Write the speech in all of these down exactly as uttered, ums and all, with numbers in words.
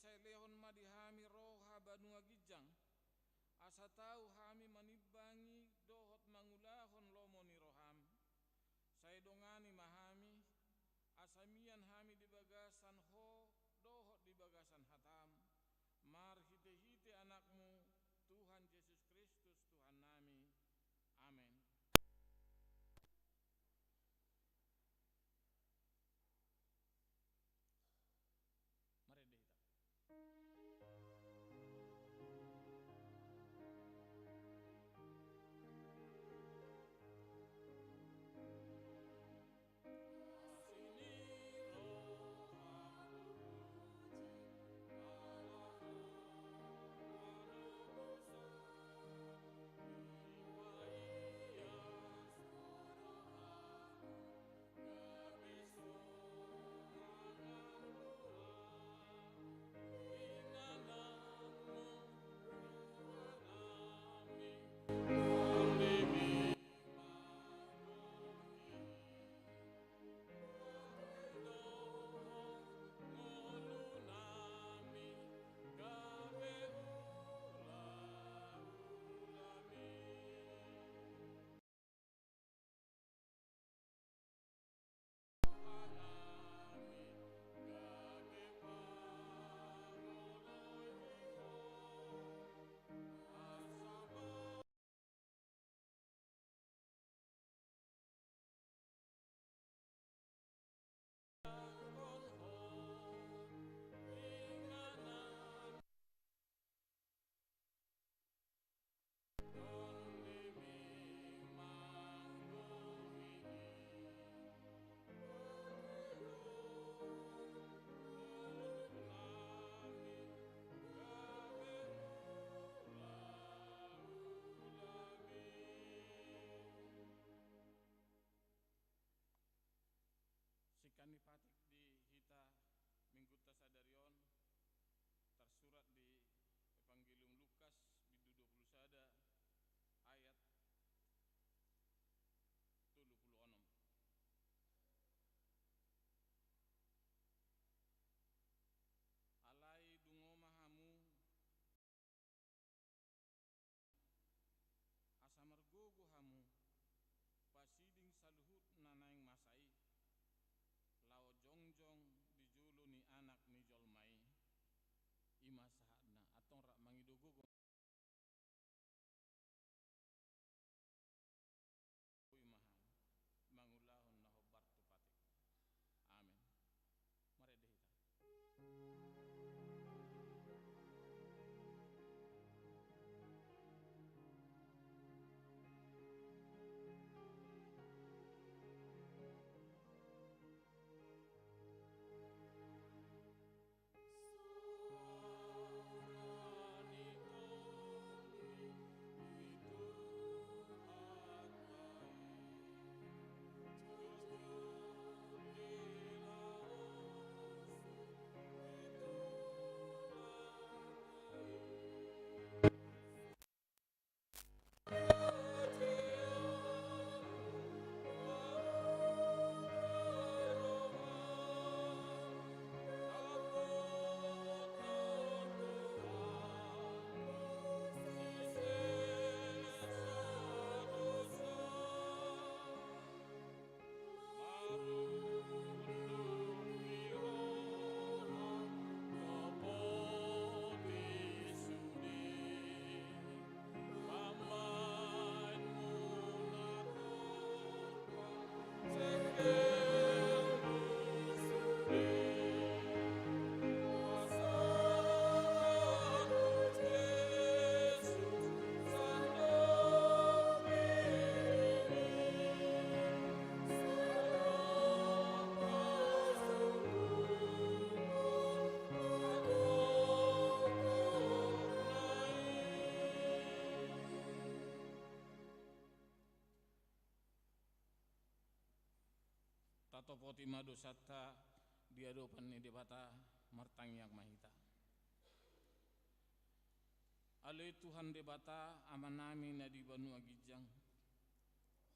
Sai lehon ma di hami roha banua ginjang, asa tau hami manimbangi dohot mangulahon lomo ni roham. Sai dongani ma hami, asa mian hami di bagasan Ho dohot di bagasan hatam, marhitehite Anakmu, Tuhan Jesus Kristus, Tuhannami. Amen. Marende hita. Singkat ni patik di hita minggunta sadari on, tarsurat di Evanggelium Lukas, bindu dua pulu sada, ayat tolu pulu onom. Alai dungo ma hamu, asa margogo hamu, pasiding saluhut na naeng masa i, laho jongjong di jolo ni Anak ni jolma i. I ma sahatna, antong rap mangido gogo. Boi ma hami mangulahon na hombar tu patik. Amen. Marende hita. Tatopoti ma dosanta di adopan ni Debata, martangiang ma hita. Ale Tuhan Debata, Amanami na di banua ginjang,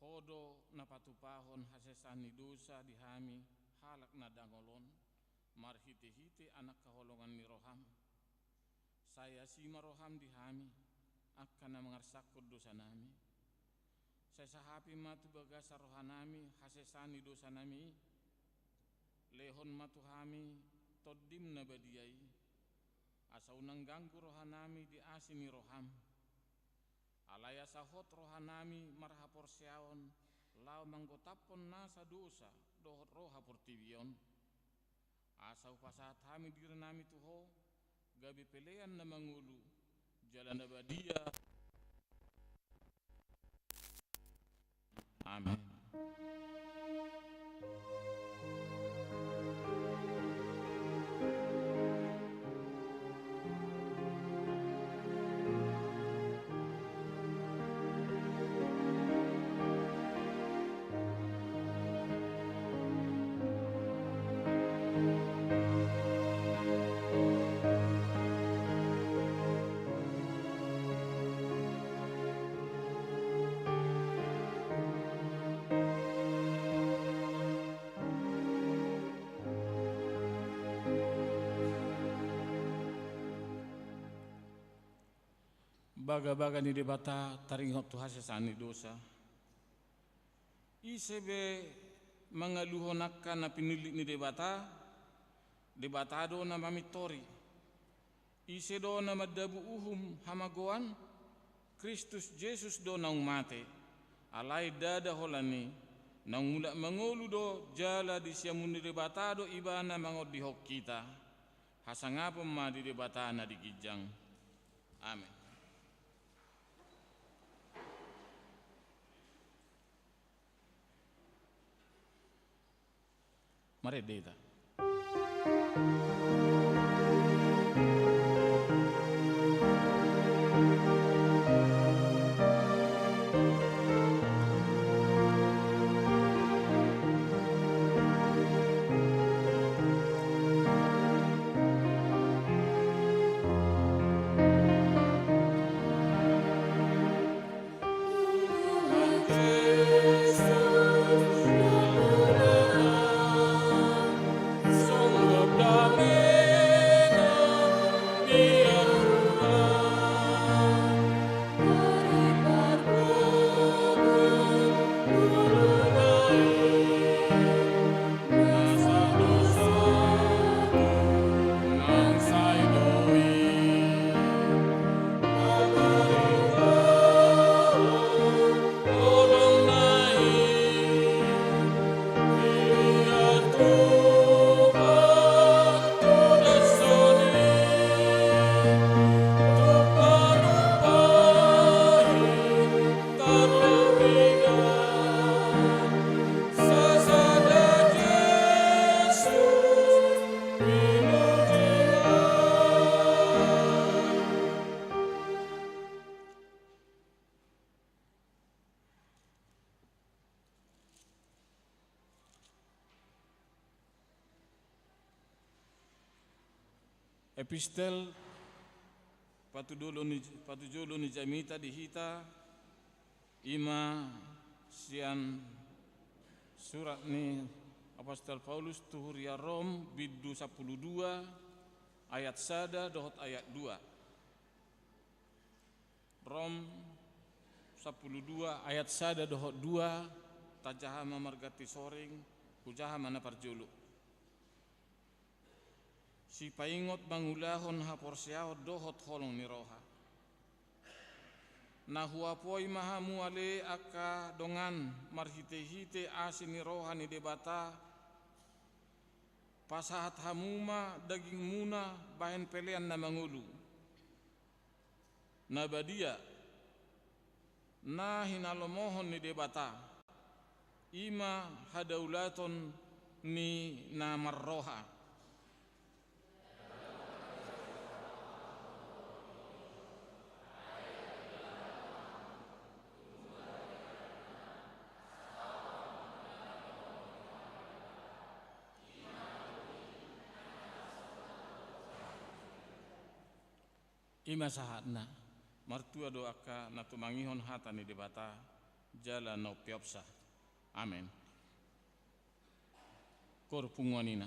Ho do na patupahon hasesaan ni dosa di hami halak na dangol on, Marhite-hite anak haholongan ni roham, sai asi ma roham di hami, angka na mangarsakkon dosanami. Sai sahapi ma tu bagasan rohanami hasesaan ni dosanami i. Lehon ma tu hami Tondim na badia i, asa unang ganggu rohanami di asi ni roham. Alai asa hot rohanami marhaporseaon laho manggotaphon nasa dosa dohot roha portibi on. Asa hupasahat hami dirinami tu Ho, gabe pelean na mangolu, jala na badia. Amen. Bagabaga ni Debata taringot tu hasesaan ni dosa. Ise be mangaluhon angka na pinillit ni Debata, Debata do na mamintori. Ise do na mandabu uhum hamagoan? Kristus Jesus do naung mate, alai ndada holan i, naung mulak mangolu do jala di siamun ni Debata do Ibana mangondihon hita. Hasangapon ma di Debata na di ginjang. Amen. Marende hita. Epistel patujolo ni, patujolo ni jamita di hita, i ma sian surat ni apostel Paulus tu huria Rom, bindu sampulu dua, ayat sada dohot ayat dua. Rom sampulu dua ayat sada dohot dua. Tajaha ma marganti soring, hujaha ma na parjolo. Sipaingot mangulahon haporseaon dohot holong ni roha. Na huapoi ma hamu ale angka dongan marhitehite asi ni roha ni Debata, pasahat hamu ma dagingmuna bahen pelean na mangolu, na badia, na hinalomohon ni Debata, i ma hadaulaton ni na marroha. I ma sahatna. Martua do angka na tumangihon hata ni Debata jala na umpeopsa. Amen. Koor punguan ina.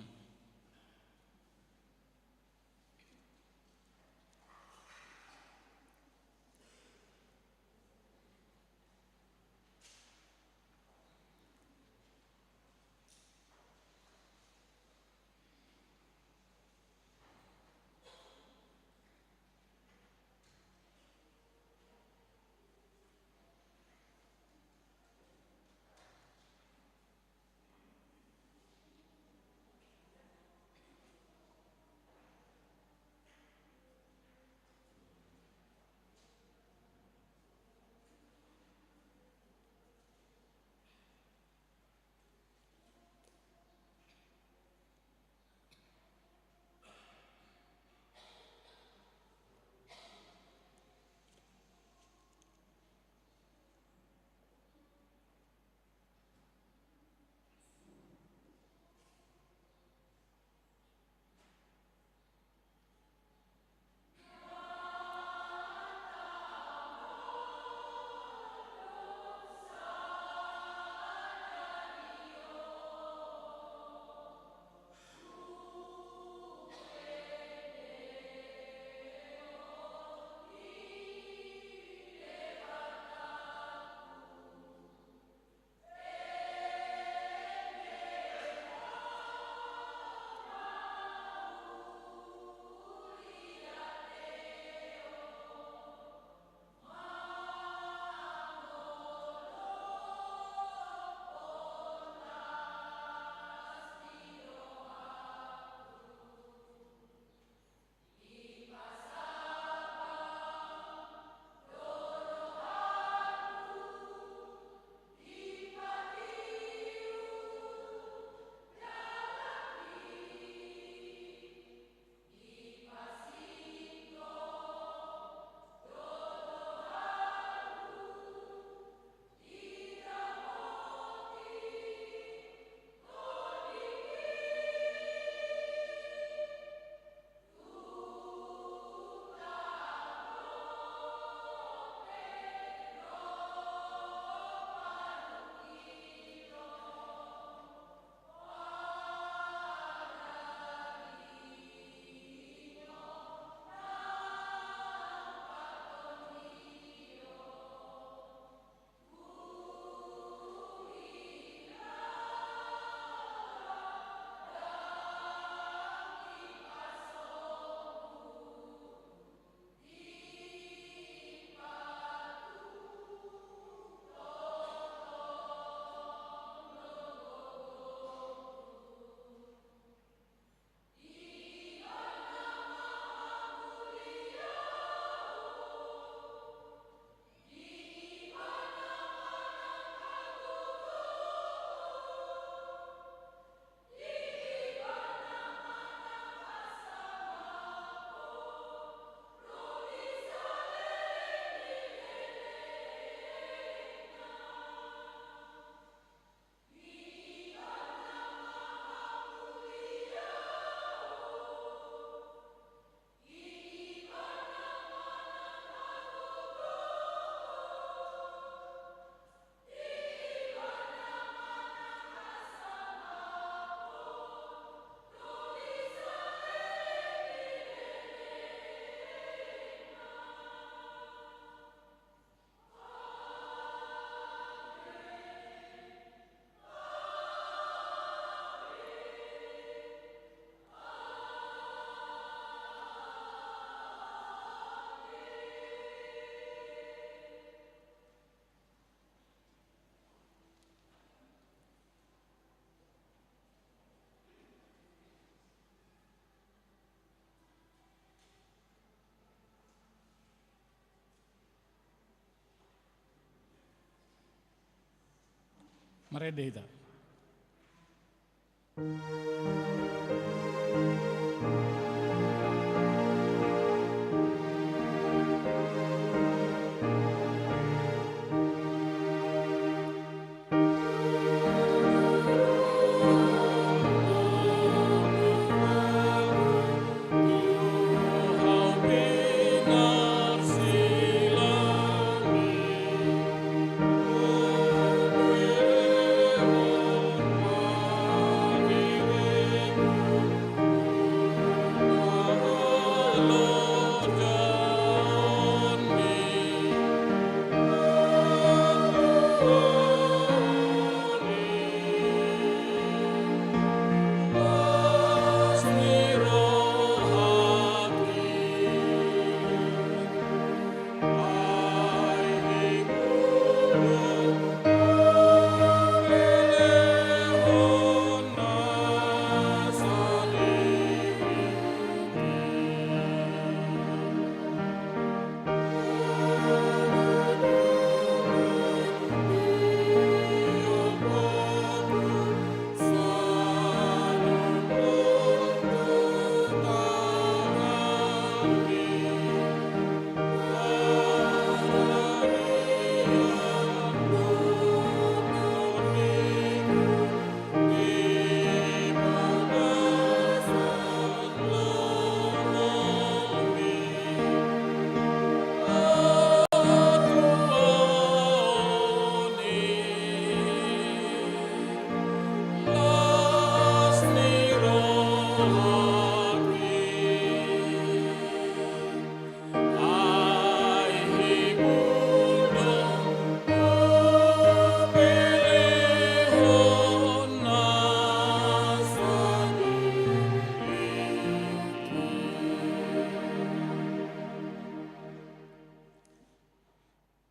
Marende hita.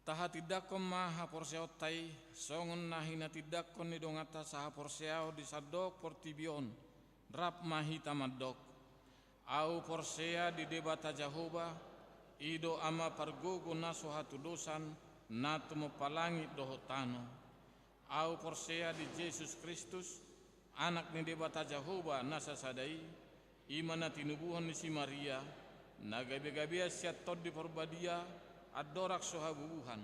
Tahatindangkon ma haporseaonta i, songon na hinatindangkon ni donganta sahaporseaon di sandok portibi on, rap ma hita mandok: Ahu porsea di Debata Jahowa, i do Ama pargogo na so hatudosan, na tumompa langit dohot tano. Ahu porsea di Jesus Kristus, Anak ni Debata Jahowa na sasada i, i ma na tinubuhon ni si Maria, na gabegabean sian Tondi Porbadia, andorang so habubuhan.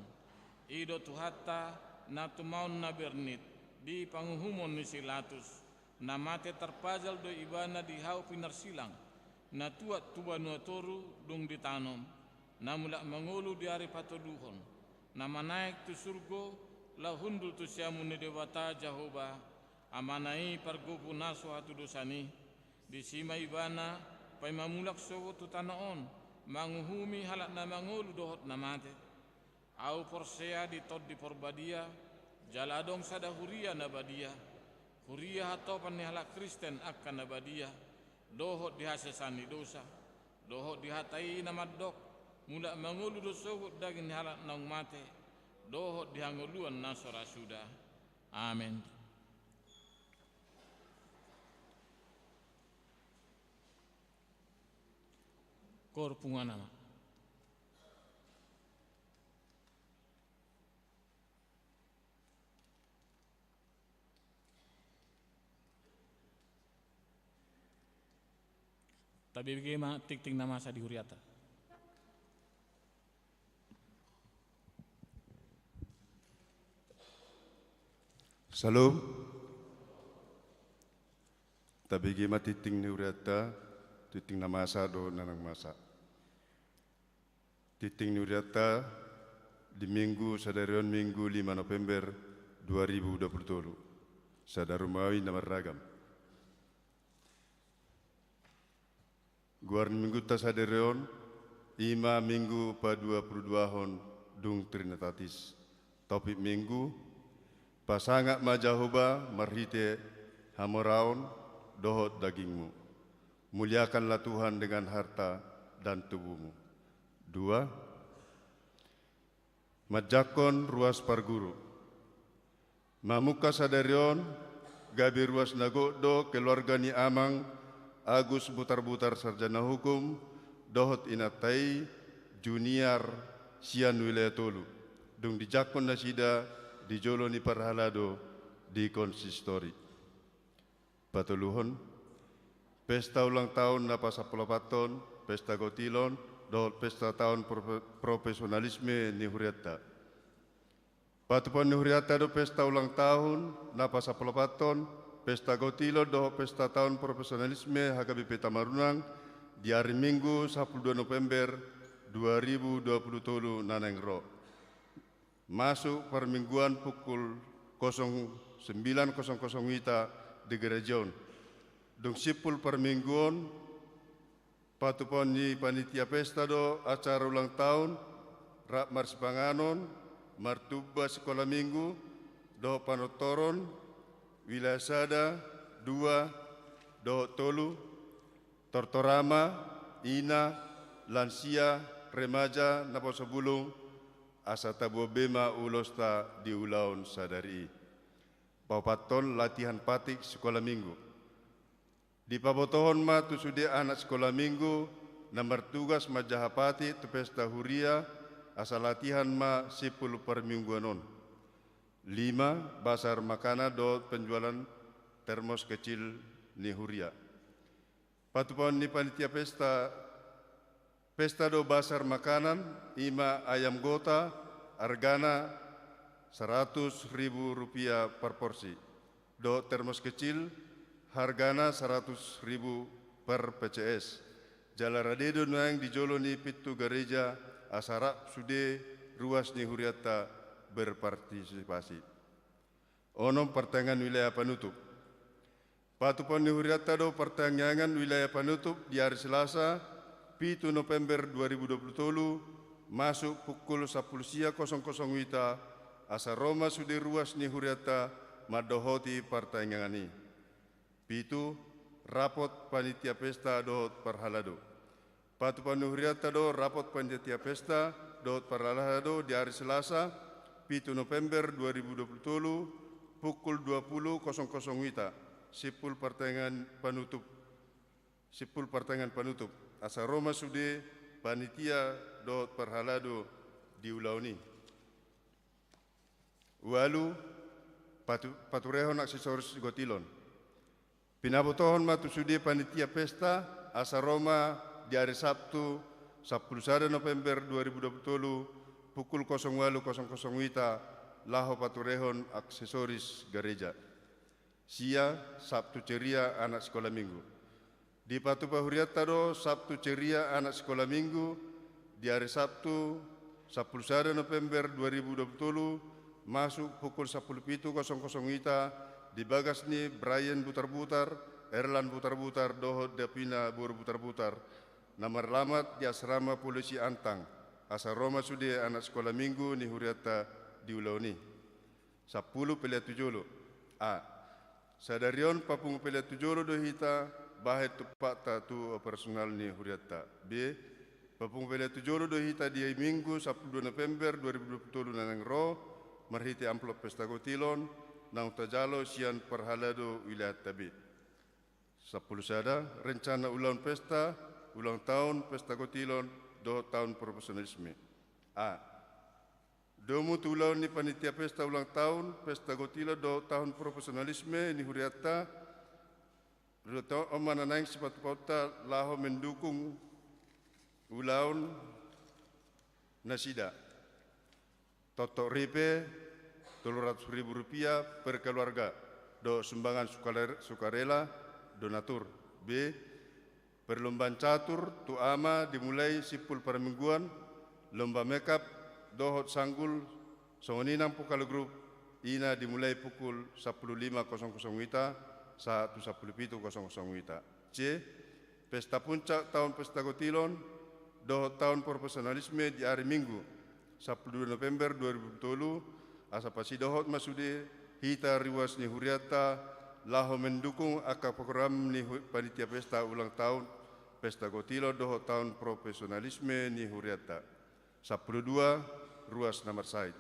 I do Tuhanta, na tumaon na bernit, di panguhumon ni si Latus, na mate tarpajal do Ibana di hau pinarsilang, na tuat tu banua toru dung ditanom, na mulak mangolu di ari patoluhon, na manaek tu surgo, laho hundul tu siamun ni Debata Jahowa, Amana i pargogo na so hatudosan i. Disi ma Ibana, paima mulak sogot tu tano on, manguhumi halak na mangolu dohot na mate. Ahu porsea di Tondi Porbadia, jala adong sada huria na badia, huria hatopan ni halak Kristen angka na badia, dohot di hasesaan ni dosa, dohot di hata i na mandok, mulak mangolu do sogot daging ni halak naung mate, dohot di hangoluan na so ra suda. Amen. Koor punguan, Ama. Tabege ma tingting na masa di huriata. Syalom. Tabege ma tingting ni huriata, tingting na masa dohot na naeng masa. Tingting ni huriata di Minggu sadari on, Minggu lima November dua ribu dua puluh tolu. Sada Romawi na marragam. Goar ni Minggunta sadari on, i ma Minggu paduapuluduahon dung Trinitatis. Topik Minggu: Pasangap ma Jahowa marhite hamoraon dohot dagingmu. Muliakanlah Tuhan dengan harta dan tubuhmu. Dua, manjangkon ruas parguru. Mamungka sadari on, gabe ruas na gok do keluarga ni Amang Agus Butarbutar, sarjana hukum, dohot inanta i Juniar, sian wilayah tolu, dung dijangkon nasida di jolo ni parhalado di konsistori. Patoluhon, pesta ulang taon na pasampulupathon, pesta gotilon, dohot pesta taon profe-, profesionalisme ni hurianta. Patupaon ni hurianta do pesta ulang taon na pasampulupathon, pesta gotilon dohot pesta taon profesionalisme H K B P Tamarunang di ari Minggu sampulu dua November dua ribu dua pulu tolu na naeng ro. Masuk parmingguan pukul kosong sembilan kosong kosong wita di gereja on. Dung simpul parmingguon, patupaon ni panitia pesta do acara ulang taon, rap marsipanganon, martumba sikola minggu, dohot panortoron, wilayah sada, dua, dohot tolu, tortor ama, ina, lansia, remaja, naposobulung, asa taboan be ma ulosta di ulaon sadari i. Paopathon, latihan patik sikola minggu. Dipabotohon ma tu sude anak sikola minggu na martugas manjaha patik tu pesta huria, asa latihan ma simpul parmingguan on. Lima, bazar makanan dohot penjualan termos kecil ni huria. Patupaon ni panitia pesta, pesta do bazar makanan, i ma ayam gota, argana saratus ribu rupiah per porsi, dohot termos kecil, hargana saratus ribu per P C S. Jala rade do nuaeng di jolo ni pintu gareja, asa rap sude ruas ni hurianta berpartisipasi. Onom, partangiangan wilayah panutup. Patupaon ni hurianta do partangiangan wilayah panutup di ari Selasa, pitu November dua ribu dua pulu tolu, masuk pukul sampulu sia kosong kosong wita, asa ro ma sude ruas ni hurianta mandohoti partangiangan i. Pitu, rapot panitia pesta dohot parhalado. Patupaon ni hurianta do rapot panitia pesta dohot parhalado di ari Selasa, pitu November dua ribu dua pulu tolu, pukul dua pulu kosong kosong wita, simpul partangiangan panutup, simpul partangiangan panutup, asa ro ma sude panitia dohot parhalado di ulaon i. Ualu, patu-, paturehon aksesoris gotilon. Pinabotohon ma tu sude panitia pesta, asa ro ma di ari Sabtu, sampulu sada November dua ribu dua pulu tolu, pukul kosong ualu kosong kosong wita, laho paturehon aksesoris gareja. Sia, Sabtu ceria anak sikola minggu. Dipatupa hurianta do Sabtu ceria anak sikola minggu, di ari Sabtu, sampulu sada November dua ribu dua pulu tolu, masuk pukul sampulu pitu kosong kosong wita, di bagas ni Brian Butarbutar, Erlan Butarbutar, dohot Davina boru Butarbutar, na maralamat di asrama polisi Antang, asa ro ma sude anak sikola minggu ni hurianta di ulaon i. Sampulu, pelean tu jolo. A. Sadari on papungu pelean tu jolo do hita, bahen tumpakta tu operasional ni hurianta. B. Papungu pelean tu jolo do hita di Minggu sampulu dua November dua ribu dua pulu tolu na naeng ro, marhite amplop pesta gotilon, naung tajalo sian parhalado wilayahta be. Sampulu sada, rencana ulaon pesta, ulang taon, pesta gotilon, dohot taon profesionalisme. A. Domu tu ulaon ni panitia pesta ulang taon, pesta gotilon, dohot taon profesionalisme ni hurianta, rueton on ma na naeng sipatupaonta laho mendukung ulaon nasida. Toktok ripe, tolu ratus ribu rupiah per keluarga, dohot sumbangan sukaler-, sukarela, donatur. B. Perlombaan catur tu ama dimulai simpul parmingguan, lomba makeup, dohot sanggul, songon i nang vokal grup, i na dimulai pukul sampulu lima kosong kosong wita, sahat tu sampulu pitu kosong kosong wita. C. Pesta puncak taon pesta gotilon, dohot taon profesionalisme di ari Minggu, sampulu dua November dua ribu dua pulu tolu, asa pasidohot ma sude hita ruas ni hurianta, laho mendukung angka program ni hu-, panitia pesta ulang taon, pesta gotilon dohot taon profesionalisme ni hurianta. Sampulu dua, ruas na marsahit.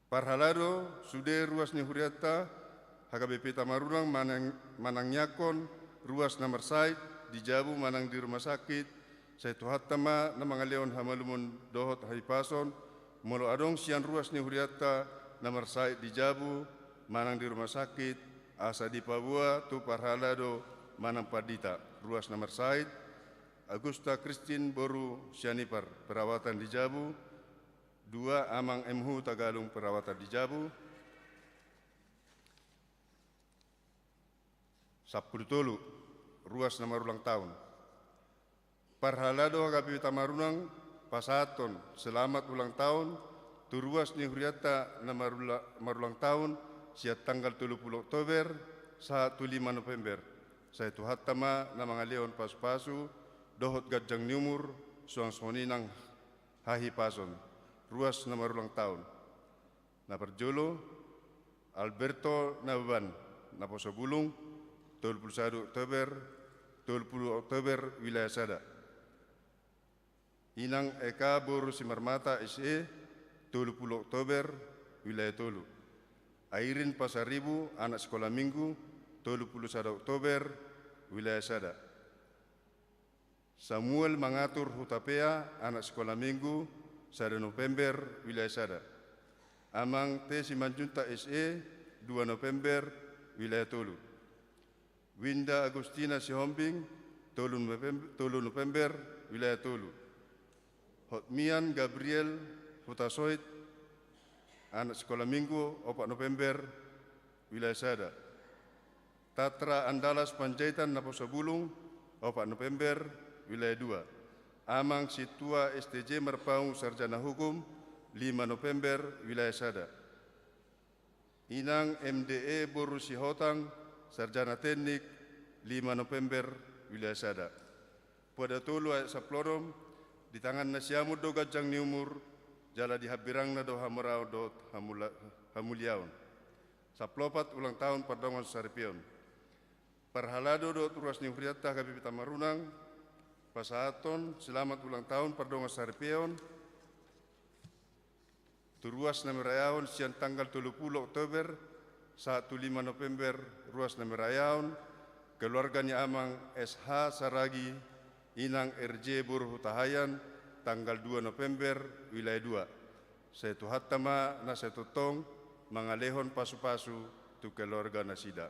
Parhalado, sude ruas ni hurianta, H K B P Tamarunang manang-, manangiangkon ruas na marsahit di jabu manang di rumah sakit, sai Tuhanta ma na mangalehon hamalumon dohot hahipason, molo adong sian ruas ni hurianta na marsahit di jabu, manang di rumah sakit, asa dipaboa tu parhalado manang pandita. Ruas na marsahit, Agusta Kristin boru Sianipar, perawatan di jabu. Dua, Amang M H Hutagalung, perawatan di jabu. Sampulu tolu, ruas na marulang taon. Parhalado H K B P Tamarunang pasahathon selamat ulang taon tu ruas ni hurianta na marula-, marulang taon sian tanggal tolu pulu Oktober sahat tu lima November. Sai Tuhanta ma na mangalehon pasu-pasu dohot ganjang ni umur, suang songon i nang hahipason. Ruas na marulang taon. Na parjolo, Alberto Nababan, naposo bulung, tolu pulu sada Oktober, tolu pulu Oktober, wilaya sada. Inang Eka boru Simarmata S E, tolu pulu Oktober, wilaya tolu. Airin Pasaribu, anak sikola minggu, tolu pulu sada Oktober, wilaya sada. Samuel Mangatur Hutapea, anak sikola minggu, sada November, wilaya sada. Amang T Simanjuntak S E, dua November, wilaya tolu. Winda Agustina Sihombing, tolu Novem-, tolu November, wilaya tolu. Hotmian Gabriel Hutasoit, anak sikola minggu, opat November, wilaya sada. Tatra Andalas Panjaitan, naposo bulung, opat November, wilaya dua. Amang Sintua S T J Marpaung, sarjana hukum, lima November, wilaya sada. Inang M D E boru Sihotang, sarjana teknik, lima November, wilaya sada. Poda tolu ayat sampulu onom, di tangan na siamun do ganjang ni umur, jala di hambirangna do hamoraon dohot hamula-, hamuliaon. Sampulu opat, ulang taon pardongansaripeon. Parhalado dohot ruas ni hurianta H K B P Tamarunang pasahathon selamat ulang taon pardongansaripeon tu ruas na nirayaon sian tanggal tolu pulu Oktober sahat tu lima November, ruas na nirayaon keluarga ni Amang S H Saragi, Inang R J boru Hutahaean, tanggal dua November, wilaya dua. Sai Tuhanta ma na sai tongtong mangalehon pasu-pasu tu keluarga nasida.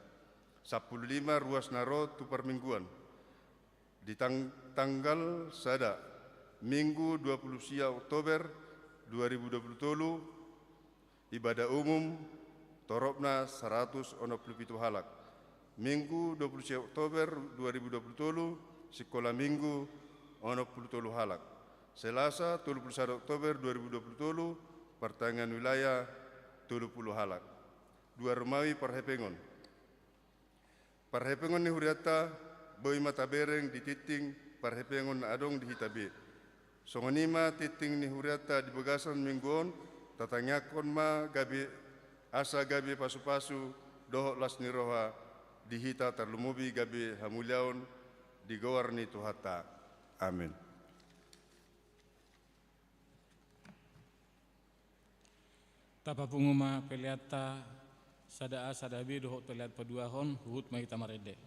Sampulu lima, ruas na ro tu parmingguan. Di tang-, tanggal sada, Minggu dua pulu sia Oktober dua ribu dua pulu tolu, ibadah umum toropna saratus onom pulu pitu halak. Minggu dua pulu sia Oktober dua ribu dua pulu tolu, sikola minggu onom pulu tolu halak. Selasa tolu pulu sada Oktober dua ribu dua pulu tolu, partangiangan wilayah tolu pulu halak. Dua Romawi parhepengon. Parhepengon ni hurianta boi ma tabereng di tingting parhepengon na adong di hita be. Songon i ma tingting ni hurianta di bagasan minggu on, tatangiangkon ma gabe asa gabe pasu-pasu dohot las ni roha di hita, tarlumobi gabe hamuliaon di goar ni Tuhanta. Amin. Tapapungu ma peleanta sada A sada B dohot pelean paduahon, huhut ma hita marende.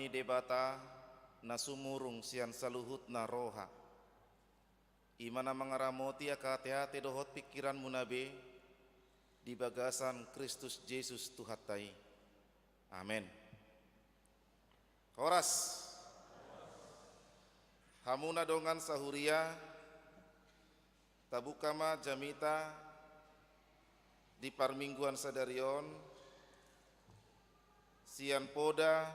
Debata na sumurung sian saluhutna roha, i ma na mangaramoti angka ateate dohot pingkiranmuna be di bagasan Kristus Jesus Tuhanta i. Amen. Horas. Hamu na dongan sahuria, tabuka ma jamita di parmingguan sadari on sian poda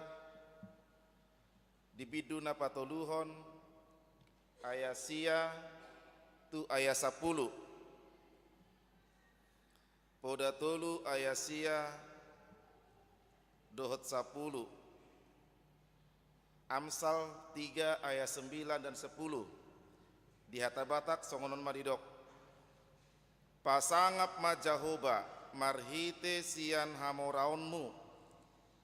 di bindu na patoluhon, ayat sia tu ayat sampulu. Poda tolu ayat sia dohot sampulu. Amsal tiga ayat sembilan dan sepuluh. Di hata Batak songon on ma didok: Pasangap ma Jahowa marhite sian hamoraonmu,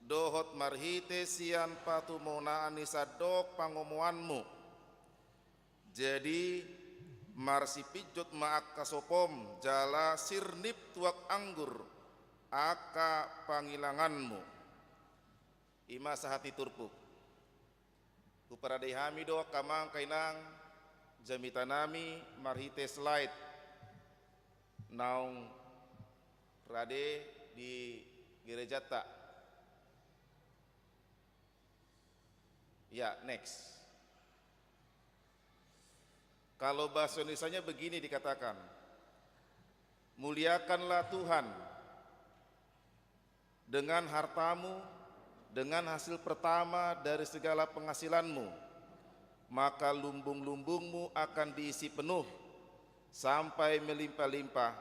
dohot marhite sian patumonaan ni sandok pangomoanmu. Jadi, marsipinjot ma angka sopom, jala sirnip tuak anggur angka pangilanganmu. I ma sahat ni turpuk. Huparade hami do angka amang, angka inang, jamitanami marhite slide naung rade di gerejanta. Ya, next. Kalau bahasa Indonesianya begini dikatakan, "Muliakanlah Tuhan dengan hartamu, dengan hasil pertama dari segala penghasilanmu, maka lumbung-lumbungmu akan diisi penuh sampai melimpah-limpah,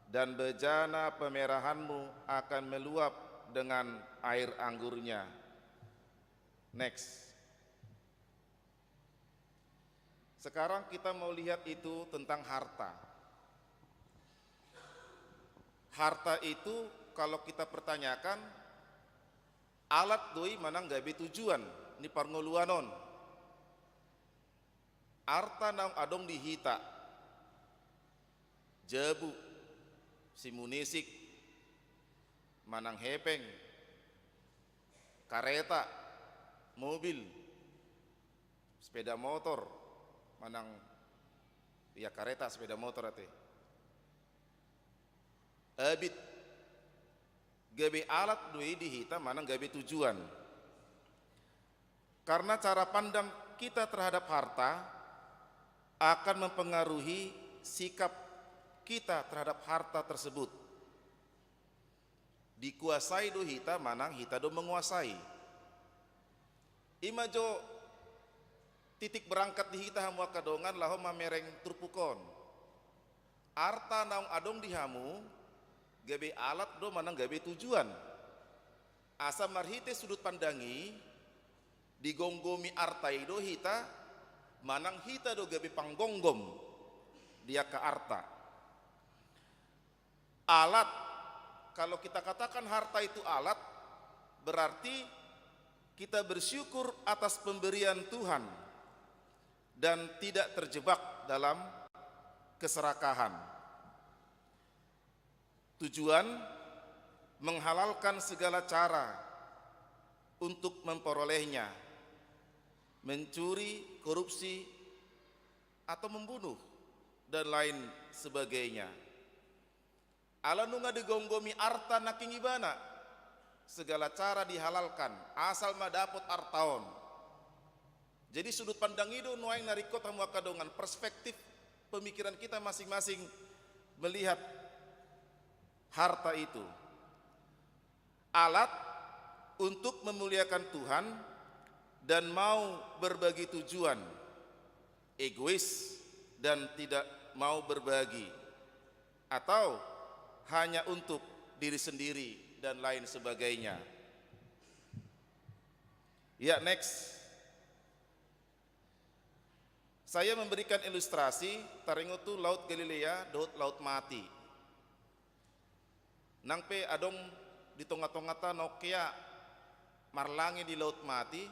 dan bejana pemerahanmu akan meluap dengan air anggurnya." Next. Sekarang kita mau lihat itu tentang harta. Harta itu kalau kita pertanyakan, alat do i manang gabe tujuan ni parngoluan on. Arta naung adong di hita, jabu, simunisik, manang hepeng, kareta, mobil, sepeda motor, manang, ya, kareta, sepeda motor ate. Abit, gabe alat do i di hita manang gabe tujuan. Karena cara pandang kita terhadap harta akan mempengaruhi sikap kita terhadap harta tersebut. Dikuasai do hita manang hita do menguasai. I ma jo titik berangkat di hita hamu angka dongan laho mamereng turpuk on. Arta naung adong di hamu gabe alat do manang gabe tujuan. Asa marhite sudut pandang i, digomgomi arta i do hita, manang hita do gabe panggomgom di angka arta. Alat, kalau kita katakan harta itu alat, berarti kita bersyukur atas pemberian Tuhan dan tidak terjebak dalam keserakahan. Tujuan, menghalalkan segala cara untuk memperolehnya, mencuri, korupsi, atau membunuh, dan lain sebagainya. Ala nunga digomgomi arta nangkin ibana, segala cara dihalalkan, asal ma dapot arta on. Jadi sudut pandang i do nuaeng na ringkot hamu angka dongan, perspektif pemikiran kita masing-masing melihat harta itu. Alat untuk memuliakan Tuhan dan mau berbagi tujuan, egois dan tidak mau berbagi, atau hanya untuk diri sendiri, dan lain sebagainya. Ya, next. Saya memberikan ilustrasi, taringot tu Laut Galilea dohot Laut Mati. Nang pe adong di tonga-tonganta na ongkea marlange di Laut Mati,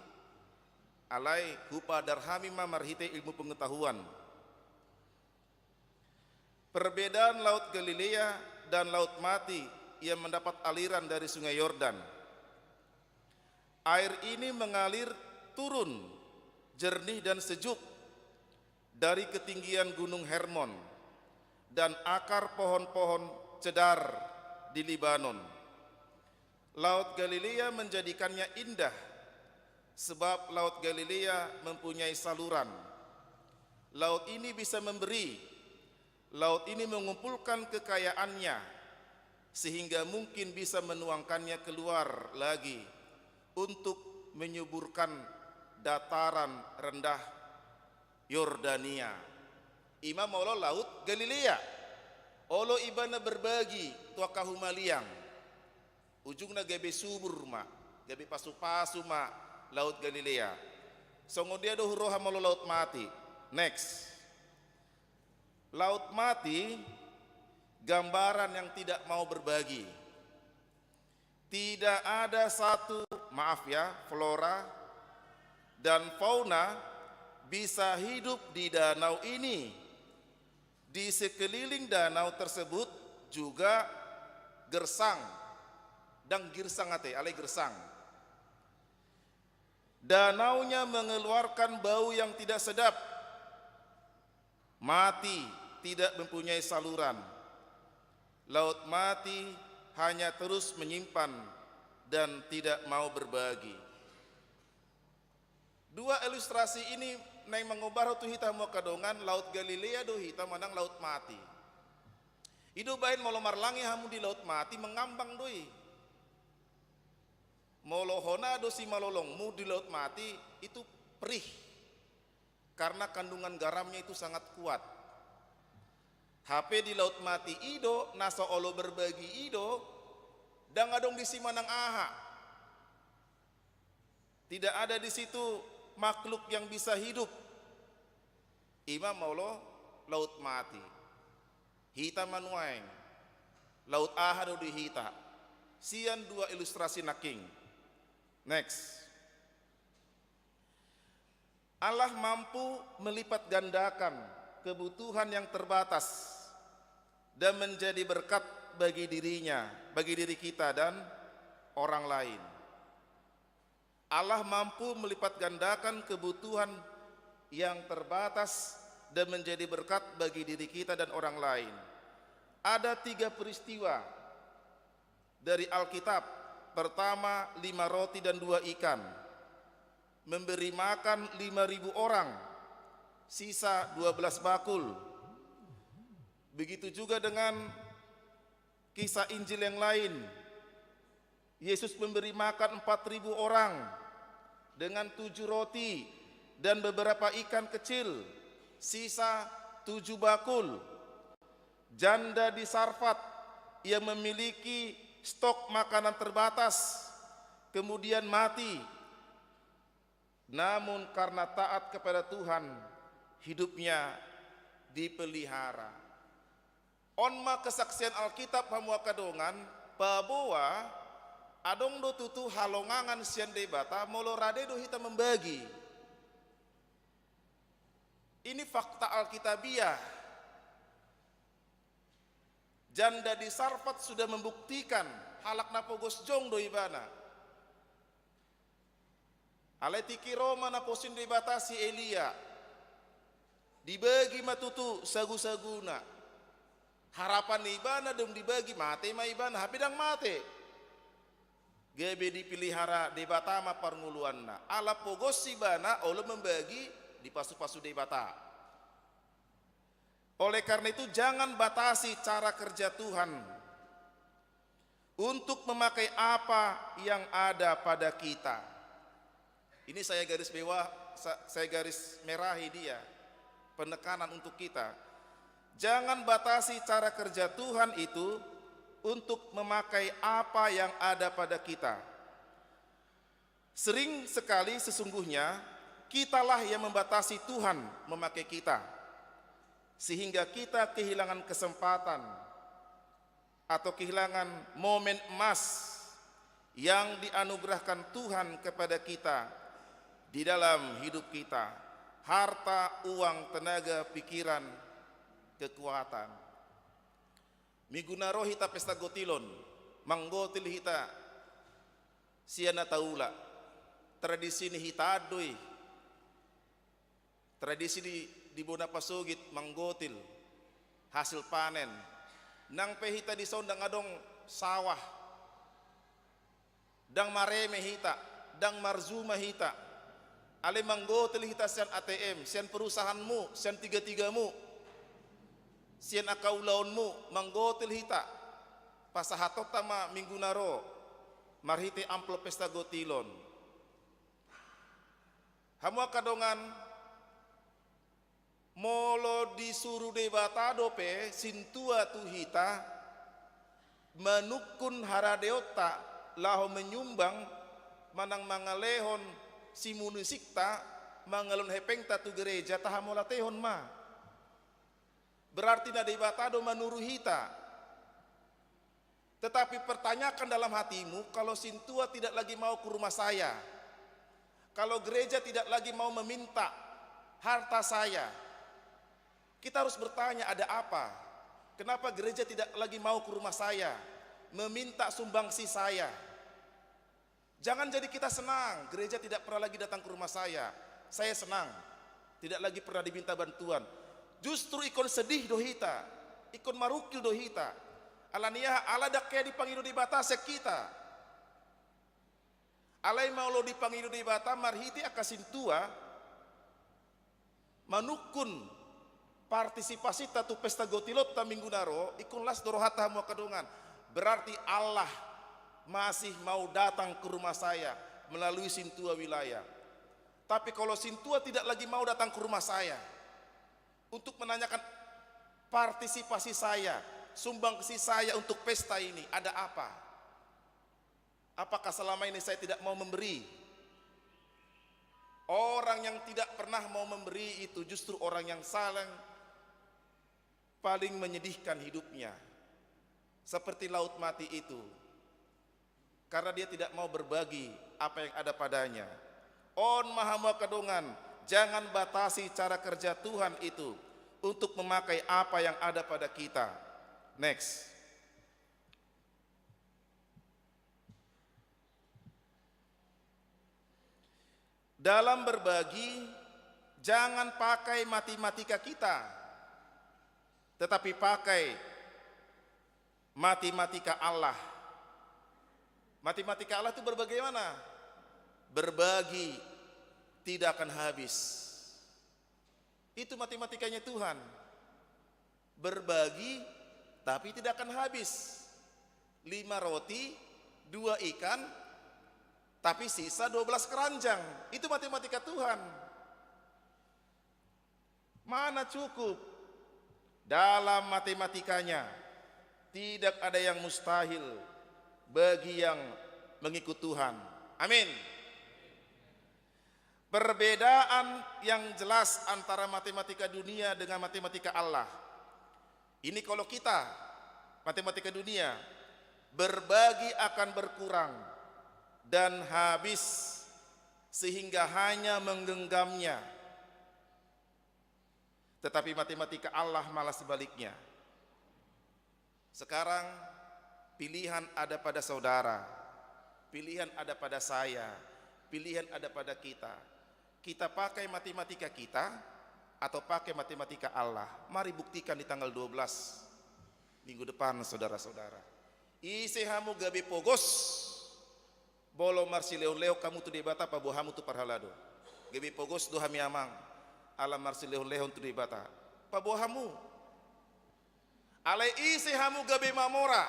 alai hupaadar hami ma marhite ilmu pengetahuan. Perbedaan Laut Galilea dan Laut Mati yang mendapat aliran dari Sungai Yordan. Air ini mengalir turun jernih dan sejuk dari ketinggian Gunung Hermon dan akar pohon-pohon cedar di Libanon. Laut Galilea menjadikannya indah, sebab Laut Galilea mempunyai saluran. Laut ini bisa memberi, laut ini mengumpulkan kekayaannya, sehingga mungkin bisa menuangkannya keluar lagi untuk menyuburkan dataran rendah Yordania. I ma molo Laut Galilea. Olo ibana berbagi tu angka humaliang. Ujungna gabe subur ma, gabe pasu-pasu ma Laut Galilea. Songon dia do huroha molo Laut Mati. Next. Laut Mati gambaran yang tidak mau berbagi. Tidak ada satu, maaf ya, flora dan fauna bisa hidup di danau ini. Di sekeliling danau tersebut juga gersang. Ndang girsang ate, alai gersang. Danaunya mengeluarkan bau yang tidak sedap. Mati tidak mempunyai saluran. Laut Mati hanya terus menyimpan dan tidak mau berbagi. Dua ilustrasi ini naeng mangobar tu hita hamu angka dongan, Laut Galilea do hita manang Laut Mati. I do baen molo marlangi hamu di Laut Mati, mangambang do i. Molo hona do simalolongmu di Laut Mati, itu perih. Karena kandungan garamnya itu sangat kuat. Hape di Laut Mati i do, na so olo berbagi i do, ndang adong disi manang aha. Tidak ada di situ makhluk yang bisa hidup. I ma molo Laut Mati. Hita ma nuaeng, laut aha do di hita? Sian dua ilustrasi nangkin. Next. Allah mampu melipat gandakan kebutuhan yang terbatas dan menjadi berkat bagi dirinya, bagi diri kita dan orang lain. Allah mampu melipat gandakan kebutuhan yang terbatas dan menjadi berkat bagi diri kita dan orang lain. Ada tiga peristiwa dari Alkitab. Pertama, lima roti dan dua ikan. Memberi makan lima ribu orang, sisa dua belas bakul. Begitu juga dengan kisah Injil yang lain. Yesus memberi makan empat ribu orang dengan tujuh roti dan beberapa ikan kecil, sisa tujuh bakul. Janda di Sarfat yang memiliki stok makanan terbatas, kemudian mati. Namun karena taat kepada Tuhan, hidupnya dipelihara. On ma kesaksian Alkitab hamu angka dongan, paboa adong do tutu halongangan sian Debata molo rade do hita membagi. Ini fakta Alkitabiah. Janda di Sarfat sudah membuktikan halak na pogos jong do ibana. Alai tingki ro ma na porsing Debata si Elia. Dibagi ma tutu sagu-saguna. Harapan ni ibana dung dibagi mate ma ibana, hape ndang mate. Gabe dipelihara Debata ma parngoluanna. Ala pogos ibana olo membagi, dipasu-pasu Debata. Oleh karena itu, jangan batasi cara kerja Tuhan untuk memakai apa yang ada pada kita. Ini saya garis bawah, sa-, saya garis merahi dia, penekanan untuk kita. Jangan batasi cara kerja Tuhan itu untuk memakai apa yang ada pada kita. Sering sekali sesungguhnya kitalah yang membatasi Tuhan memakai kita, sehingga kita kehilangan kesempatan atau kehilangan momen emas yang dianugerahkan Tuhan kepada kita di dalam hidup kita, harta, uang, tenaga, pikiran, kekuatan. Minggu na ro hita pesta gotilon, manggotil hita sian na taula. Tradisi ni hita do i. Tradisi di, di bona pasogit manggotil hasil panen. Nang pe hita dison ndang adong sawah, ndang mareme hita, ndang marjuma hita. Alai manggotil hita sian A T M, sian perusahaanmu, sian tigatigamu, sian angka ulaonmu, manggotil hita. Pasahatonta ma minggu na ro marhite amplop pesta gotilon. Hamu angka dongan, molo disuru Debata dope sintua tu hita manungkun haradeonta laho manyumbang manang mangalehon simunisingta, mangalehon hepengta tu gereja, tahamauliatehon ma. Berarti na Debata do manuru hita. Tetapi pertanyakan dalam hatimu, kalau sintua tidak lagi mau ke rumah saya, kalau gereja tidak lagi mau meminta harta saya, kita harus bertanya, ada apa? Kenapa gereja tidak lagi mau ke rumah saya, meminta sumbangsi saya? Jangan jadi kita senang, gereja tidak pernah lagi datang ke rumah saya. Saya senang, tidak lagi pernah diminta bantuan. Justru ingkon sedih do hita, ingkon marungkil do hita. Alani aha? Ala ndang hea dipangido Debata sian hita. Alai molo dipangido Debata marhite angka sintua, manungkun partisipasinta tu pesta gotilonta minggu na ro, ingkon las do rohanta, hamu angka dongan. Berarti Allah masih mau datang ke rumah saya melalui sintua wilayah. Tapi kalau sintua tidak lagi mau datang ke rumah saya untuk menanyakan partisipasi saya, sumbangsi saya untuk pesta ini, ada apa? Apakah selama ini saya tidak mau memberi? Orang yang tidak pernah mau memberi itu justru orang yang saling, paling menyedihkan hidupnya. Seperti laut mati itu. Karena dia tidak mau berbagi apa yang ada padanya. On ma, hamu angka dongan, jangan batasi cara kerja Tuhan itu untuk memakai apa yang ada pada kita. Next. Dalam berbagi, jangan pakai matematika kita, tetapi pakai matematika Allah. Matematika Allah itu berbagaimana? Berbagi tidak akan habis. Itu matematikanya Tuhan. Berbagi, tapi tidak akan habis. Lima roti, dua ikan, tapi sisa dua belas keranjang. Itu matematika Tuhan. Mana cukup? Dalam matematikanya, tidak ada yang mustahil bagi yang mengikut Tuhan. Amin. Perbedaan yang jelas antara matematika dunia dengan matematika Allah. Ini kalau kita, matematika dunia, berbagi akan berkurang dan habis sehingga hanya menggenggamnya. Tetapi matematika Allah malah sebaliknya. Sekarang pilihan ada pada saudara, pilihan ada pada saya, pilihan ada pada kita. Kita pakai matematika kita atau pakai matematika Allah? Mari buktikan di tanggal dua belas minggu depan, saudara-saudara. Ise hamu gabe pogos, molo marsilehon-lehon hamu tu Debata, paboa hamu tu parhalado. Gabe pogos do hami amang, ala marsilehon-lehon tu Debata, paboa hamu. Alai ise hamu gabe mamora,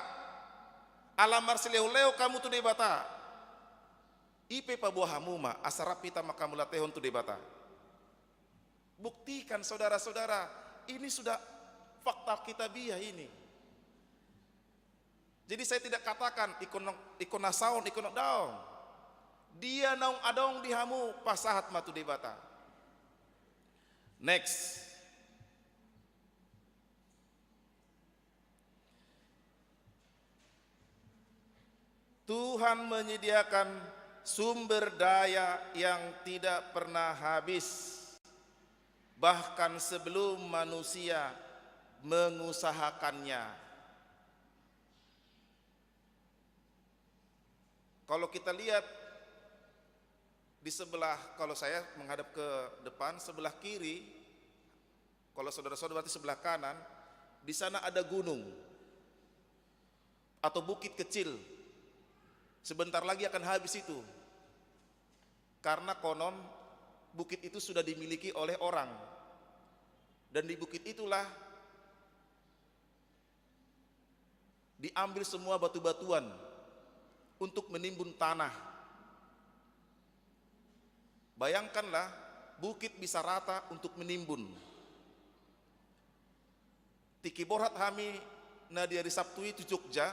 ala marsilehon-lehon hamu tu Debata, i pe paboa hamu ma, asa rap hita manghamauliatehon tu Debata. Buktikan, saudara-saudara, ini sudah fakta kitabiah ini. Jadi saya tidak katakan ingkon, ingkon na saon, ingkon na daong. Dia naung adong di hamu, pasahat ma tu Debata. Next. Tuhan menyediakan sumber daya yang tidak pernah habis, bahkan sebelum manusia mengusahakannya. Kalau kita lihat Di sebelah, kalau saya menghadap ke depan, sebelah kiri, kalau saudara-saudara berarti sebelah kanan, di sana ada gunung atau bukit kecil. Sebentar lagi akan habis itu. Karena konon bukit itu sudah dimiliki oleh orang. Dan di bukit itulah diambil semua batu-batuan untuk menimbun tanah. Bayangkanlah, bukit bisa rata untuk menimbun. Tingki borhat hami na di ari Sabtu i tu Jogja,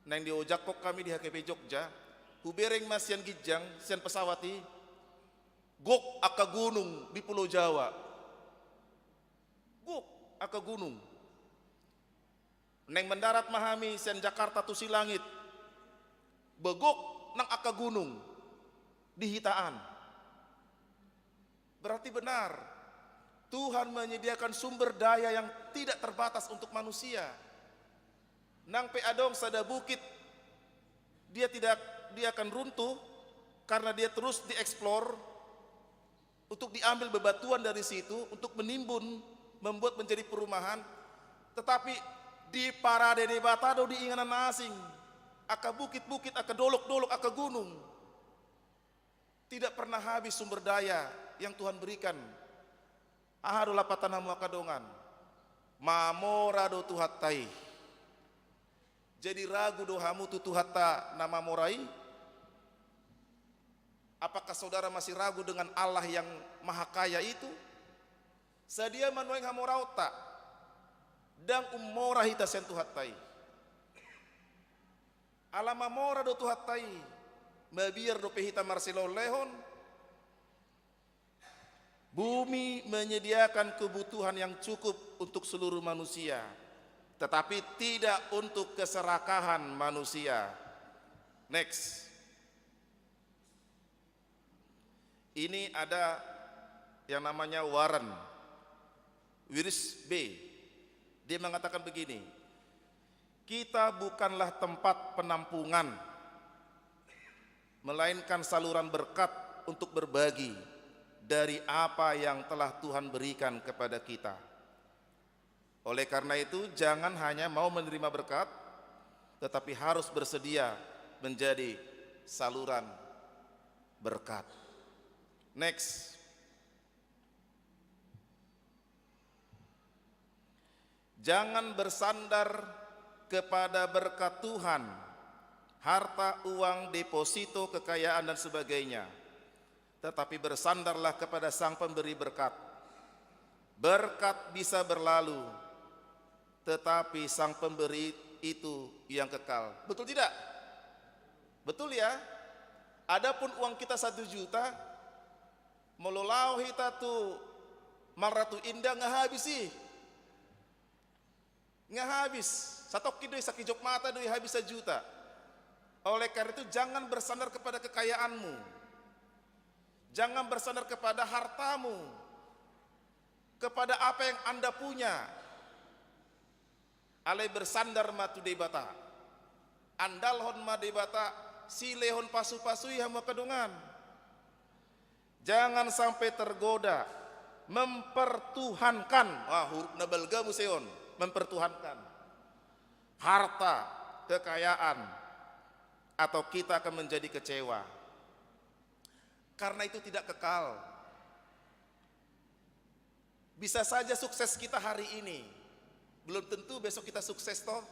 naeng diojakhon hami di H K P Jogja, hubereng ma sian ginjang, sian pesawat i, gok angka gunung di Pulau Jawa. Gok angka gunung. Naeng mendarat ma hami sian Jakarta tu Silangit. Begok nang angka gunung di hita an. Berarti benar, Tuhan menyediakan sumber daya yang tidak terbatas untuk manusia. Nang pe adong sada bukit, dia tidak, dia akan runtuh karena dia terus dieksplor, untuk diambil bebatuan dari situ, untuk menimbun, membuat menjadi perumahan. Tetapi diparade Debata do di inganan na asing, angka bukit-bukit, angka dolok-dolok, angka gunung. Tidak pernah habis sumber daya yang Tuhan berikan. Aha do lapatan hamu angka dongan? Mamora do Tuhanta i. Jadi ragu do hamu tu Tuhanta na mamora i? Apakah saudara masih ragu dengan Allah yang maha kaya itu? Sadia ma nuaeng hamoraonta? Ndang ummora hita sian Tuhanta i. Ala mamora do Tuhanta i, mabiar dope hita marsilehon-lehon. Bumi menyediakan kebutuhan yang cukup untuk seluruh manusia, tetapi tidak untuk keserakahan manusia. Next. Ini ada yang namanya Warren Wiersbe. Dia mengatakan begini, "Kita bukanlah tempat penampungan, melainkan saluran berkat untuk berbagi dari apa yang telah Tuhan berikan kepada kita." Oleh karena itu, jangan hanya mau menerima berkat, tetapi harus bersedia menjadi saluran berkat. Next. Jangan bersandar kepada berkat Tuhan, harta, uang, deposito, kekayaan, dan sebagainya. Tetapi bersandarlah kepada Sang Pemberi berkat. Berkat bisa berlalu, tetapi Sang Pemberi itu yang kekal. Betul tidak? Betul ya? Adapun uang kita satu juta, molo laho hita tu Malratu Indah, nga habis i. Nga habis, satongkin do i, sakijop mata do i habis sajuta. Oleh karena itu, jangan bersandar kepada kekayaanmu. Jangan bersandar kepada hartamu, kepada apa yang Anda punya. Alai bersandar ma tu Debata. Andalhon ma Debata, silehon pasu-pasu i hamu angka dongan. Jangan sampai tergoda mempertuhankan. Wah, huruf na balga muse on, mempertuhankan. Harta, kekayaan, atau kita akan menjadi kecewa. Karena itu tidak kekal. Bisa saja sukses kita hari ini, belum tentu besok kita sukses, toh.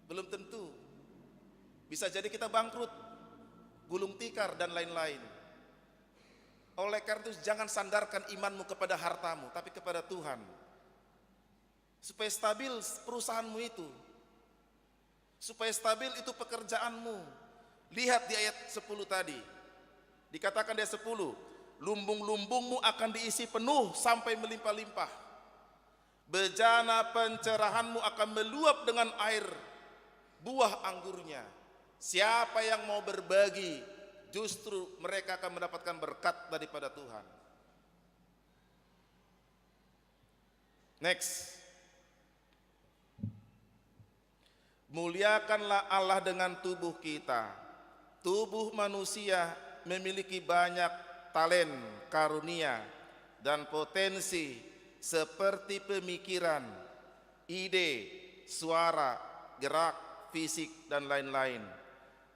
Belum tentu. Bisa jadi kita bangkrut, gulung tikar, dan lain-lain. Oleh karena itu, jangan sandarkan imanmu kepada hartamu, tapi kepada Tuhan. Supaya stabil perusahaanmu itu, supaya stabil itu pekerjaanmu. Lihat di ayat sepuluh tadi. Dikatakan di ayat sepuluh, "Lumbung-lumbungmu akan diisi penuh sampai melimpah-limpah. Bejana pencerahanmu akan meluap dengan air buah anggurnya. Siapa yang mau berbagi, justru mereka akan mendapatkan berkat daripada Tuhan." Next. Muliakanlah Allah dengan tubuh kita. Tubuh manusia memiliki banyak talent, karunia, dan potensi seperti pemikiran, ide, suara, gerak, fisik, dan lain-lain.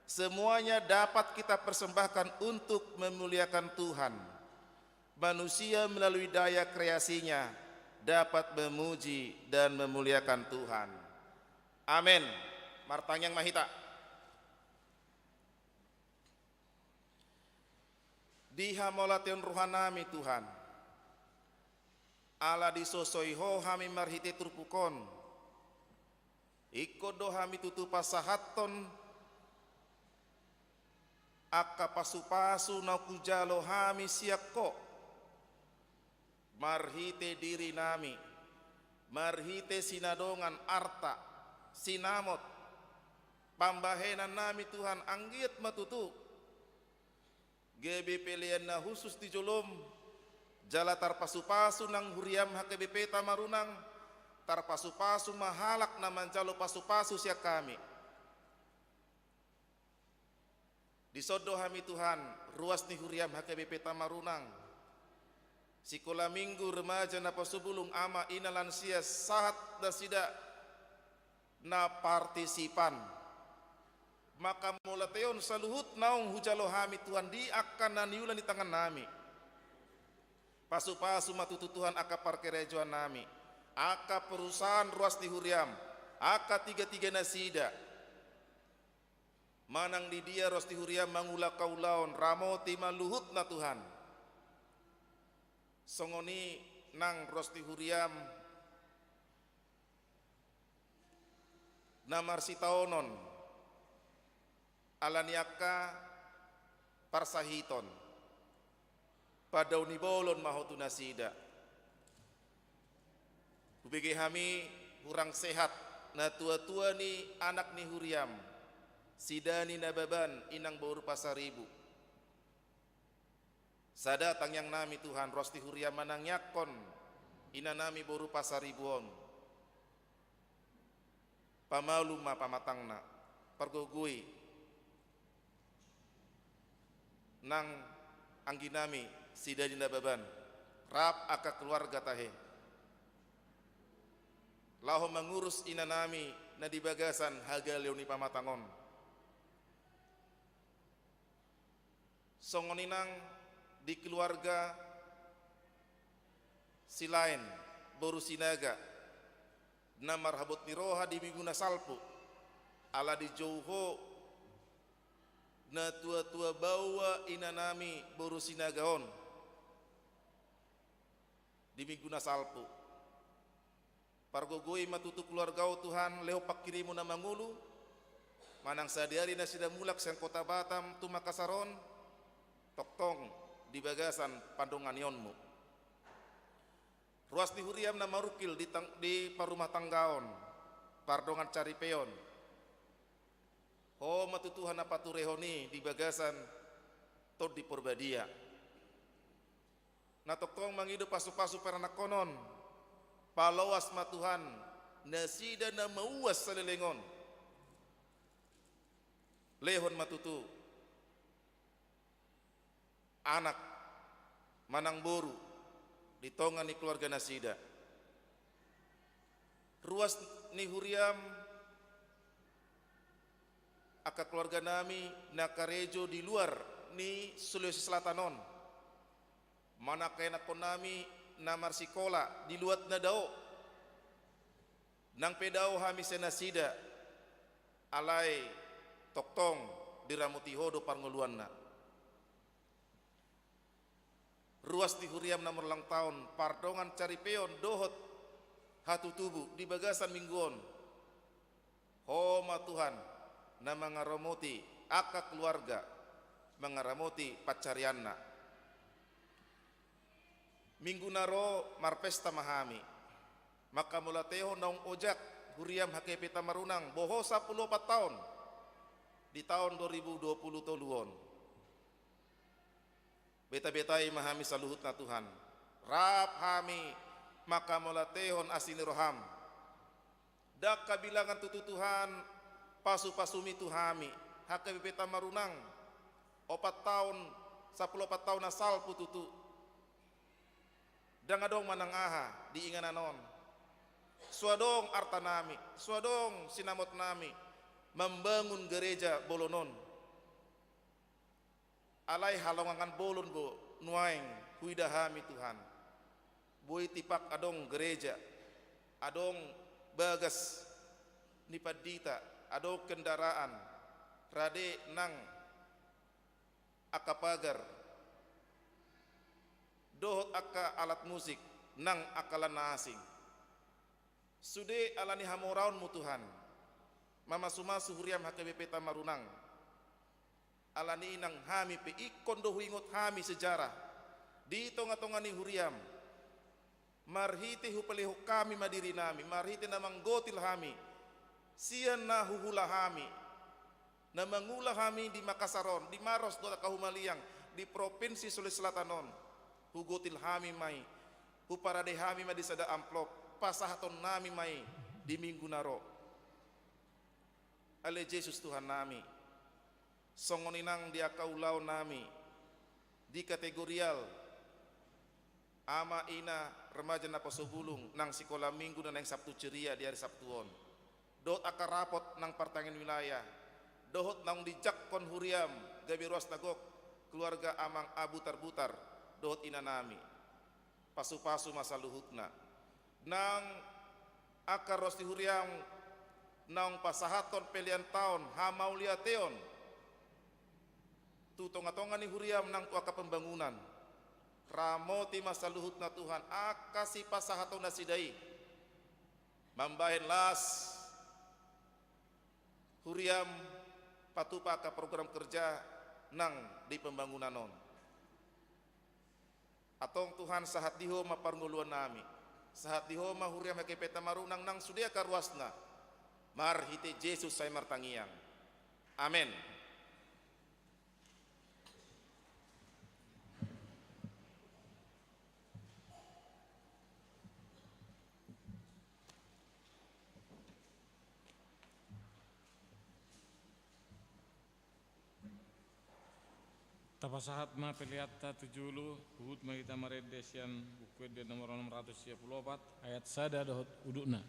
Semuanya dapat kita persembahkan untuk memuliakan Tuhan. Manusia melalui daya kreasinya dapat memuji dan memuliakan Tuhan. Amen. Martangiang ma hita. Dihamauliatehon rohanami Tuhan, ala disosoi Ho hami marhite turpuk on, ingkon do hami tutu pasahathon angka pasupasu na hujalo hami sian Ho, marhite dirinami, marhite sinadongan, arta, sinamot, pambahenannami Tuhan, anggiat ma tutu gabe pelean na hushus di jolom, jala tarpasupasu nang huriam H K B P Tamarunang, tarpasupasu ma halak na manjalo pasupasu sian hami. Dison do hami Tuhan, ruas ni huriam H K B P Tamarunang, sikola minggu, remaja, naposobulung, ama, ina, lansia, sahat nasida na partisipan. Mangkamauliatehon saluhut naung hujalo hami Tuhan di angka na niula ni tangannami. Pasupasu ma tutu Tuhan angka parkarejoannami, angka perusahaan ruas ni huriam, angka tiga-tiga nasida. Manang di dia ruas ni huriam mangula haulaon, ramoti ma luhutna Tuhan. Songon i nang ruas ni huriam na marsitaonon, ala ni angka parsahiton, padao ni bolon ma Ho tu nasida. Hubege hami hurang sehat natua-tua ni anak ni huriam, si Dani Nababan, inang boru Pasaribu. Sada tangiangnami Tuhan, ruas ni huriam manangiangkon inanami boru Pasaribu on. Pamalum ma pamatangna, pargogoi nang angginami si Dani Nababan, rap angka keluarga tahe, laho mangurus inanami na di bagasan hagaleon ni pamatang on. Songon i nang di keluarga Silaen, boru Sinaga, na marhabot ni roha di minggu na salpu, ala dijou Ho natua-tua baoa inanami boru Sinaga on di minggu na salpu. Pargogoi ma tutu keluarga on Tuhan, lehon pangkirimon na mangolu, manang sadari nasida mulak sian kota Batam tu Makassar on, tongtong di bagasan pandonganionmu. Ruas ni huriam na marungkil di tang-, di parrumahtanggaon, pardongan saripeon, Ho ma tutu Tuhan na paturehon i di bagasan Tondi Porbadia. Na tongtong mangido pasu-pasu peranakhonon, paloas ma Tuhan nasida na mauas saleleng on. Lehon ma tutu anak manang boru di tonga ni keluarga nasida. Ruas ni huriam, angka keluarga nami na karejo di luar ni Sulawesi Selatan on, manang angka ianakhon nami na marsikola di luat na dao, nang pe dao hami sian nasida, alai tongtong diramoti Ho do parngoluanna. Ruas ni huriam na marulang taon, pardongan saripeon dohot hatutubu di bagasan minggu on. Ho ma Tuhan na mangaramoti angka keluarga, mangaramoti pansarianna. Minggu na ro marpesta ma hami. Mangkamauliatehon naung ojak huriam H K P Tamarunang boho sampulu opat taon di taon dua ribu dua pulu tolu on. Beta-betai ma hami saluhutna Tuhan. Rap hami mangkamauliatehon asi ni roham. Ndang habilangan tutu Tuhan pasu-pasumi tu hami, H K B P Tamarunang, opat taon, sampulu opat taon na salpu tutu. Ndang adong manang aha di inganan on. So adong artanami, so adong sinamotnami mambangun gareja bolon on. Alai halongangan bolon do nuaeng huida hami, Tuhan. Boi tipak adong gareja, adong bagas ni pandita, adong kendaraan, rade nang angka pagar, dohot angka alat musik, nang angka lan na asing. Sude ala ni hamoraonmu, Tuhan, mamasumasu huriam H K B P Tamarunang. Ala ni i nang hami pe ingkon do huingot hami sejarah di tongatonga ni huriam. Marhite hupalehon hami ma dirinami, marhite na manggotil hami, sian na huhula hami, na mangula hami di Makassar on, di Maros dohot angka humaliang di Provinsi Sulawesi Selatan on, hugotil hami ma i, huparade hami ma di sada amplop, pasahatonnami ma i di minggu na ro. Ale Jesus Tuhannami, songon i nang di angka ulaonnami di kategorial ama, ina, remaja, naposobulung, nang sikola minggu na naeng Sabtu ceria di ari Sabtu on, dohot angka rapot nang partangiangan wilayah, dohot naung dijangkon huriam gabe ruas na gok, keluarga amang A Butarbutar dohot inanami. Pasupasu ma saluhutna. Nang angka ruas ni huriam naung pasahathon pelean taon hamauliateon tu tongatonga ni huriam nang tu angka pembangunan. Ramoti ma saluhutna, Tuhan, angka sipasahaton nasida i mambahen las huriam patupa angka program kerja nang di pembangunan on. Antong Tuhan, sahat di Ho ma parngoluannami, sahat di Ho ma huriam H K B P Tamarunang nang sude angka ruasna, marhite Jesus sai martangiang. Amen. Tapasahat ma peleanta tu jolo, huhut ma hita marende sian Buku Ende nomor onom ratus sia pulu opat, ayat sada dohot udutna.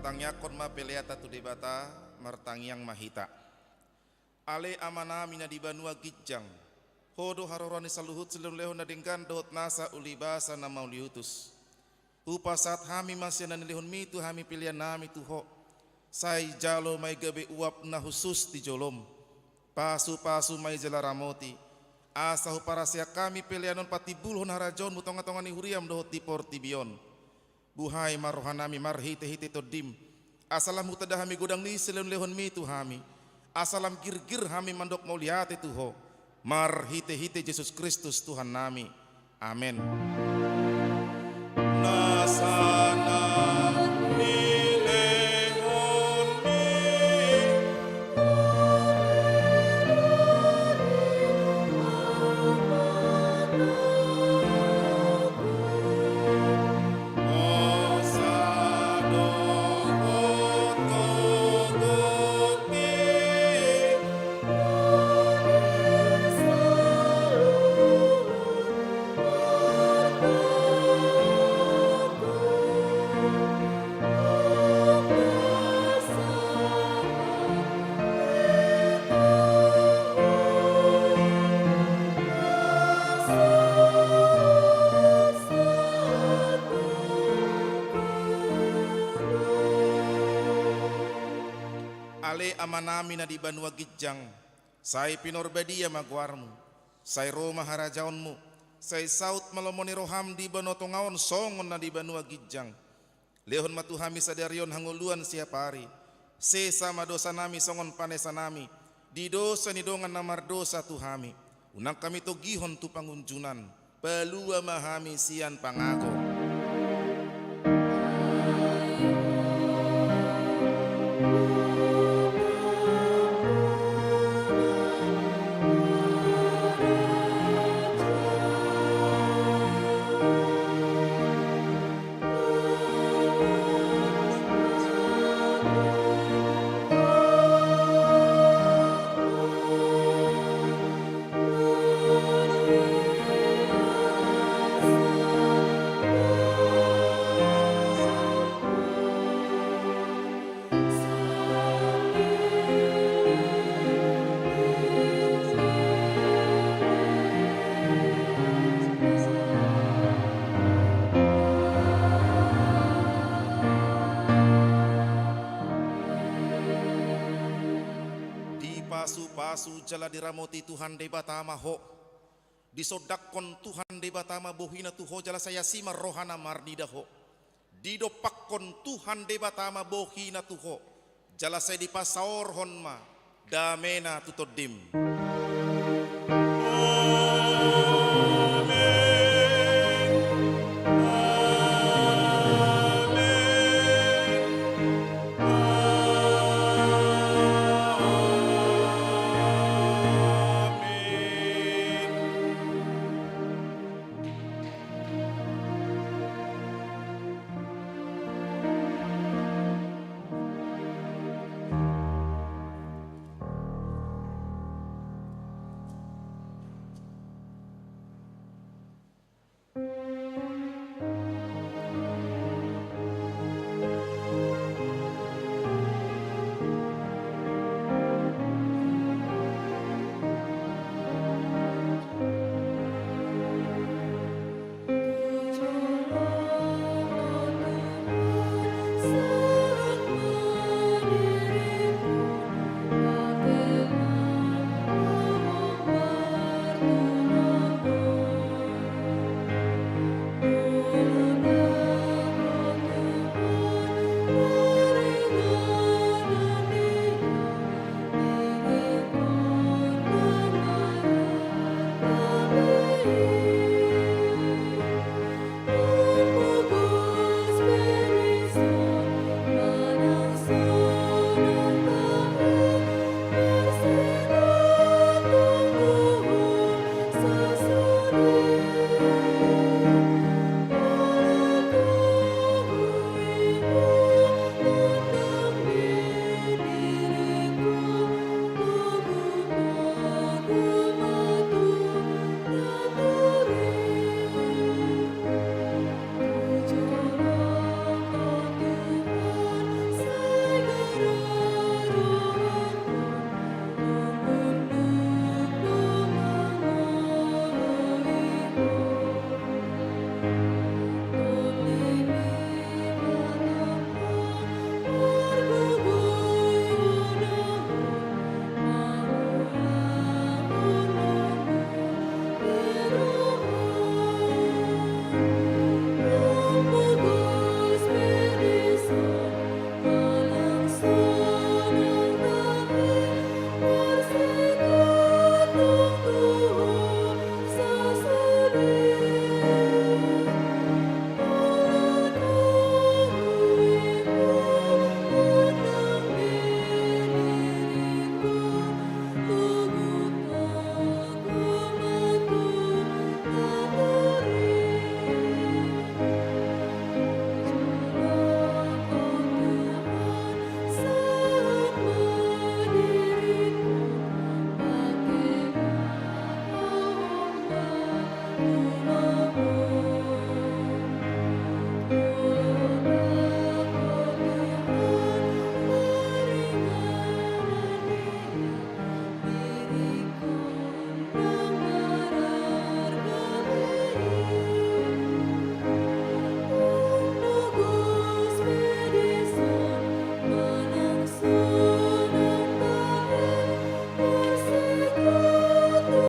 Tangiangkon ma peleanta tu Debata. Martangiang ma hita. Ale Amanami na di banua ginjang, Ho do haroroan ni saluhut silehonlehon na denggan dohot nasa ulibasa na mauliutus. Hupasahat hami ma sian na nilehonmi tu hami peleannami tu Ho. Sai jalo ma i gabe uap na hushus di jolom. Pasupasu ma i jala ramoti, asa huparsaehon hami pelean on patimbulhon harajaonmu tongatonga ni huriam dohot di portibi on. Buhai ma rohanami marhitehite Tondim, asa lam hutanda hami godang ni silehonlehonmi tu hami, asa lam girgir hami mandok mauliate tu Ho, marhitehite Jesus Kristus Tuhannami. Amen. Nasa na nilehonmi. Ale Amanami na di banua ginjang, sai pinarbadia ma goarmu, sai ro ma harajaonmu, sai saut ma lomo ni roham di banua tonga on songon na di banua ginjang. Lehon ma tu hami sadari on hangoluan siapari. Sesa ma dosanami songon panesanami di dosa ni dongan na mardosa tu hami. Unang hami togihon tu pangunjunan. Palua ma hami sian pangago. Dipasupasu jala diramoti Tuhan Debata ma ho. Disondangkon Tuhan Debata ma bohina tu ho jala sai asi ma rohana marnida ho. Didompakkon Tuhan Debata ma bohina tu ho jala sai dipasaorhon ma damena tu tondim.